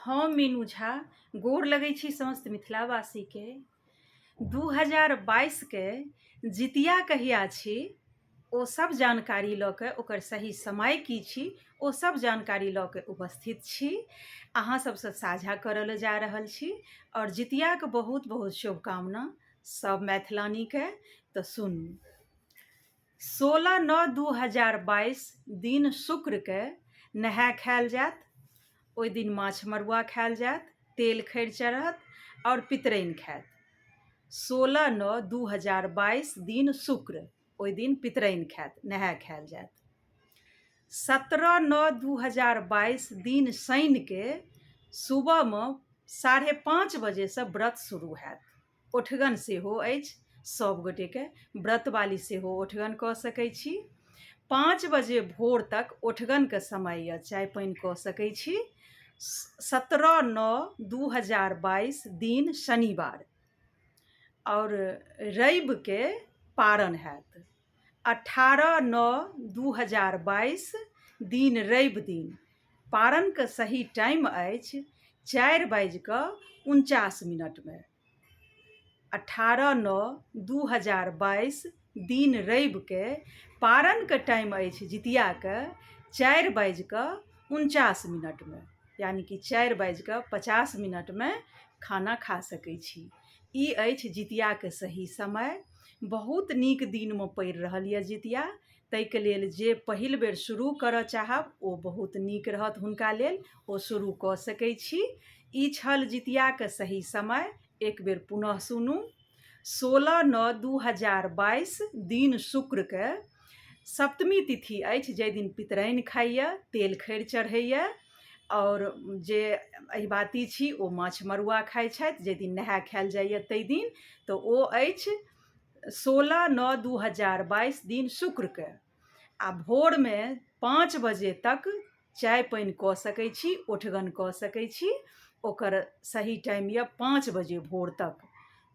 हम मीनू झा गोर लगै छी समस्त मिथिलावासीके। 2022के जितिया कहिया छी ओ सब जानकारी लऽ के, ओकर सही समय की छी ओ सब जानकारी लऽ के उपस्थित छी, अहाँ सबसँ साझा करऽ लए जा रहल छी। आओर जितियाके बहुत बहुत शुभकामना सब मैथिलानीके। तऽ सुनू, 16/9/2022 दिन शुक्रके नहाय खायल जायत। ओहि दिन माछ मड़ुआ खायल जायत, तेल खैर चढ़त आओर पितराइन खायत। 16/9/2022 दिन शुक्र, ओहि दिन पितराइन खायत, नहाय खायल जायत। 17/9/2022 दिन शनिके सुबहमे 5:30 बजेसँ व्रत शुरू हैत। ओठगन सेहो अछि, सभ गोटेके व्रतवाली सेहो ओठगन कऽ सकै छी। 5 बजे भोर तक ओठगनके समय यऽ, चाय पानि कऽ सकै छी। 17/9/2022 दिन शनिवार आओर रविके पारन हैत। 18/9/2022 दिन रवि दिन पारनके सही टाइम अछि 4 बाजिकऽ 49 मिनटमे। 18/9/2022 दिन रविके पारनके टाइम अछि जितियाके 4 बाजिकऽ 49 मिनटमे, यानि कि 4 बाजिकऽ 50 मिनटमे खाना खा सकै छी। ई अछि जितियाके सही समय। बहुत नीक दिनमे पड़ि रहल यऽ जितिया, ताहिके लेल जे पहिल बेर शुरू करऽ चाहब ओ बहुत नीक रहत हुनका लेल, ओ शुरू कऽ सकै छी। ई छल जितियाके सही समय। एक बेर पुनः सुनू, 16/9/2022 दिन शुक्रके सप्तमी तिथि अछि, जाहि दिन पितराइन खाइए, तेल खैर चढ़ैए आओर जे अहिबाती छी ओ माछ मड़ुआ खाइ छथि, जाहि दिन नहाय खायल जाइए ताहि दिन। तऽ ओ अछि 16/9/2022 दिन शुक्रके आ भोरमे 5 बजे तक चाय पानि कऽ सकै छी, ओठगन कऽ सकै छी। ओकर सही टाइम यऽ 5 बजे भोर तक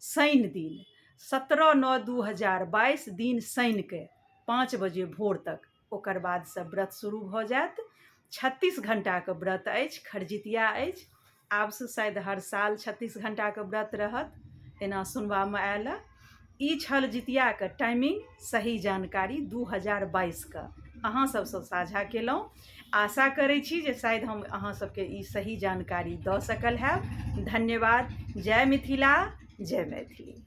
शनि दिन, 17/9/2022 दिन शनिके 5 बजे भोर तक। ओकर बादसँ व्रत शुरू भऽ जायत। 36 घण्टाके व्रत अछि, खरजितिया अछि। आबसँ शायद हर साल 36 घण्टाके व्रत रहत, एना सुनबामे आयल। ई छल जितियाके टाइमिंग सही जानकारी 2022के अहाँ सबसँ साझा केलहुँ। आशा करै छी जे शायद हम अहाँ सबके ई सही जानकारी दऽ सकल हैब। धन्यवाद। जय मिथिला, जय मैथिली।